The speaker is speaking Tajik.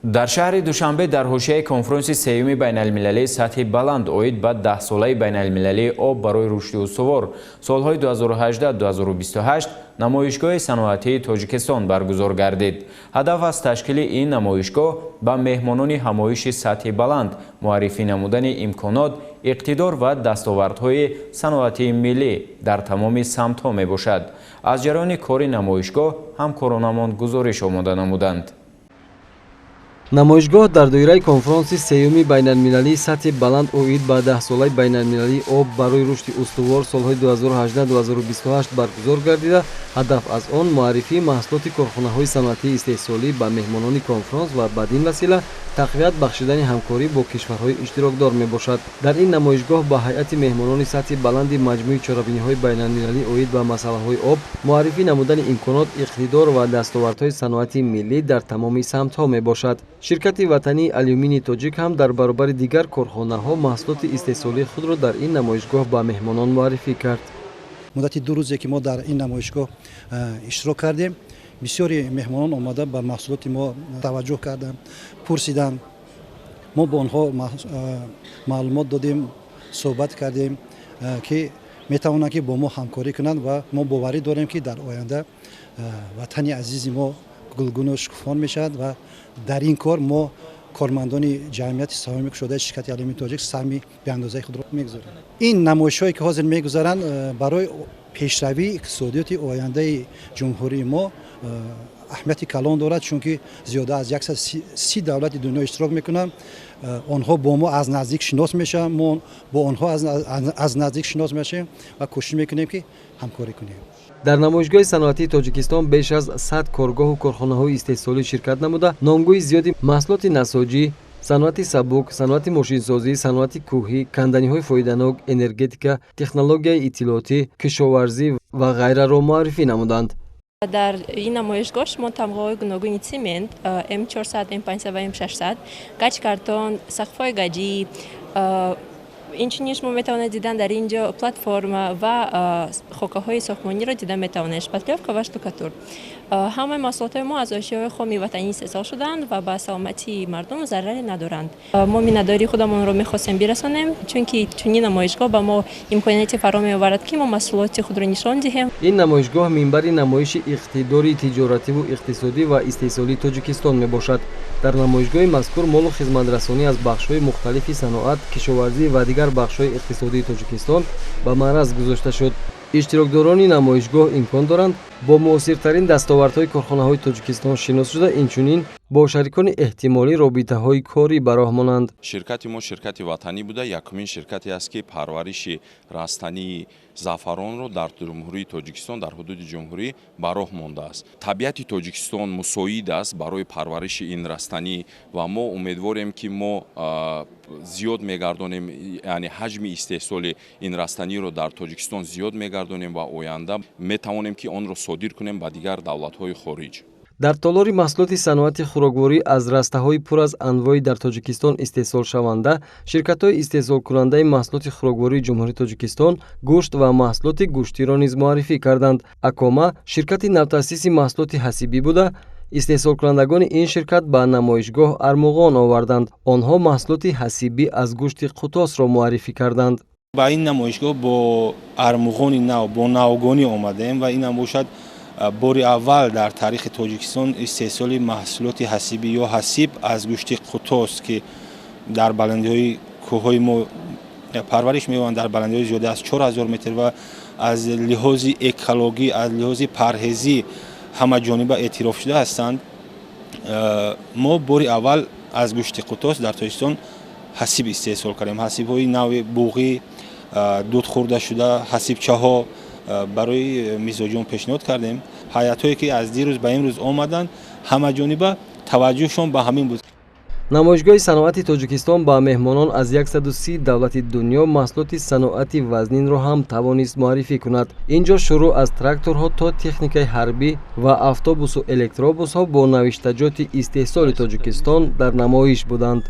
Дар шаҳри Душанбе дар ҳошияи конфронси сеюми байналмилалии сатҳи баланд оид ба 10-солаи байналмилалии об барои рушди устувор солҳои 2018-2028 намоишгоҳи саноатии Тоҷикистон баргузор гардид. Ҳадаф аз ташкили ин намоишгоҳ ба меҳмонони ҳамоиши сатҳи баланд муаррифӣ намудани имконот, иқтидор ва дастовардҳои саноатии миллӣ дар тамоми самтҳо мебошад. Аз ҷараёни кори намоишгоҳ ҳамкоронамон гузориш омода намуданд. Намоишгоҳ дар доираи конфронси сеюми байналмилалии сатҳи баланд оид ба 10-солаи байналмилалии об барои рушди устувор солҳои 2018-2028 баргузор гардида, ҳадаф аз он муаррифии маҳсулоти корхонаҳои саноатии истеҳсолӣ ба меҳмонони конфронс ва бадин васила тақвият бахшидани ҳамкорӣ бо кишварҳои иштирокдор мебошад. Дар ин намоишгоҳ ба ҳайати меҳмонони сатҳи баланди маҷмӯи чорабиниҳои байналмилалӣ оид ба масъалаҳои об муаррифӣ намудани имконот, иқтидор ва дастовардҳои саноати миллӣ дар тамоми самтҳо мебошад. Ширкати ватании Алюминии Тоҷик ҳам дар баробари дигар корхонаҳо маҳсулоти истеҳсолии худро дар ин намоишгоҳ ба меҳмонон муаррифӣ кард. Муддати 2 рӯзе, ки мо дар ин намоишгоҳ иштирок кардем, бисёри меҳмонон омада, ба маҳсулоти мо таваҷҷӯҳ карданд, пурсиданд. Мо бо онҳо маълумот додем, суҳбат кардем, ки метавонанд, ки бо мо ҳамкорӣ кунанд, ва мо боварӣ дорем, ки дар оянда ватани азизи мо гулгуну шукуфон мешавад ва дар ин кор мо, кормандони ҷамъияти саҳомии кушодаи ширкати Алюмини Тоҷик, саҳми беандозаи худро мегузорем. Ин намоишҳое, ки ҳозир мегузаранд, барои пешравии иқтисодиёти ояндаи ҷумҳурии мо аҳамияти калон дорад, чунки зиёда аз 130 давлати дунё иштирок мекунанд. Онҳо бо мо аз наздик шинос мешаванд, мо бо онҳо аз наздик шинос мешавем ва кӯшиш мекунем, ки ҳамкорӣ кунем. Дар намоишгоҳи саноатии Тоҷикистон беш аз 100 коргоҳу корхонаҳои истеҳсолӣ ширкат намуда, номгӯи зиёди маҳсулоти насоҷӣ, саноати сабук, саноати мошинсозӣ, саноати кӯҳӣ, канданиҳои фоиданок, энергетика, технологияи иттилоотӣ, кишоварзӣ ва ғайраро муаррифӣ намуданд. Дар ин намоишгоҳ шумо тамғаҳои гуногуни цемент М400, М500 ва М600, гачкартон, сақфҳои гаҷӣ, инчунин шумо метавонед дидан дар ин ҷо платформа ва хокаҳои сохтмониро дида метавонед, шпатлёвка ва штукатур. Ҳамаи маҳсулотҳои мо аз ашёи хоми ватанӣ истеҳсол шудаанд ва ба саломатии мардум зараре надоранд. Мо миннатдории худамонро мехостем бирасонем, чунки чунин намоишгоҳ ба мо имконияте фаро меоварад, ки мо маҳсулоти худро нишон диҳем. Ин намоишгоҳ минбари намоиши иқтидори тиҷоративу иқтисодӣ ва истеҳсолии Тоҷикистон мебошад. Дар намоишгоҳи мазкур молу хизматрасонӣ аз бахшҳои мухталифи саноат, кишоварзӣ ва дигар бахшҳои иқтисодии Тоҷикистон ба маъраз гузошта шуд. Иштирокдорони намоишгоҳ имкон доранд бо муосиртарин дастовардҳои корхонаҳои Тоҷикистон шинос шуда, инчунин бо шарикони эҳтимолӣ робитаҳои корӣ ба роҳ монанд. Ширкати мо ширкати ватанӣ буда, якумин ширкате аст, ки парвариши растании заъфаронро дар Ҷумҳурии Тоҷикистон, дар ҳудуди ҷумҳурӣ ба роҳ мондааст. Табиати Тоҷикистон мусоид аст барои парвариши ин растанӣ ва мо умедворем, ки мо зиёд мегардонем, яъне ҳаҷми истеҳсоли ин растаниро дар Тоҷикистон зиёд мегардонем ва оянда метавонем, ки онро содир кунем ба дигар давлатҳои хориҷ. Дар толори маҳсулоти саноати хӯрокворӣ аз растаҳои пур аз анвои дар Тоҷикистон истеҳсолшаванда ширкатҳои истеҳсолкунандаи маҳсулоти хӯроквории Ҷумҳурии Тоҷикистон гӯшт ва маҳсулоти гӯштиро низ муаррифӣ карданд. Акома ширкати навтаъсиси маҳсулоти ҳасибӣ буда, истеҳсолкунандагони ин ширкат ба намоишгоҳ армуғон оварданд. Онҳо маҳсулоти ҳасибӣ аз гӯшти қутосро муаррифӣ карданд. Ба ин намоишгоҳ бо армуғони нав, бо навгонӣ омадаем ва инам бошад бори аввал дар таърихи Тоҷикистон истеҳсоли маҳсулоти ҳасибӣ ё ҳасиб аз гӯшти қутос, ки дар баландиҳои кӯҳҳои мо парвариш меёбанд, дар баландиҳои зиёда аз 4000 метр, ва аз лиҳози экологӣ, аз лиҳози парҳезӣ ҳамаҷониба эътироф шуда ҳастанд. Мо бори аввал аз гӯшти қутос дар Тоҷикистон ҳасиб истеҳсол кардем. Ҳасибҳои нави буғӣ, дуд хӯрдашуда, ҳасибчаҳо барои мизоҷон пешниҳод кардем. Ҳайатҳое, ки аз дирӯз ба имрӯз омаданд, ҳамаҷониба таваҷҷӯҳшон ба ҳамин буд. Намоишгоҳи саноати Тоҷикистон ба меҳмонон аз 130 давлати дунё маҳсулоти саноати вазнинро ҳам тавонист муаррифӣ кунад. Ин ҷо шурӯъ аз тракторҳо то техникаи ҳарбӣ ва автобусу электробусҳо бо навиштаҷоти истеҳсоли Тоҷикистон дар намоиш буданд.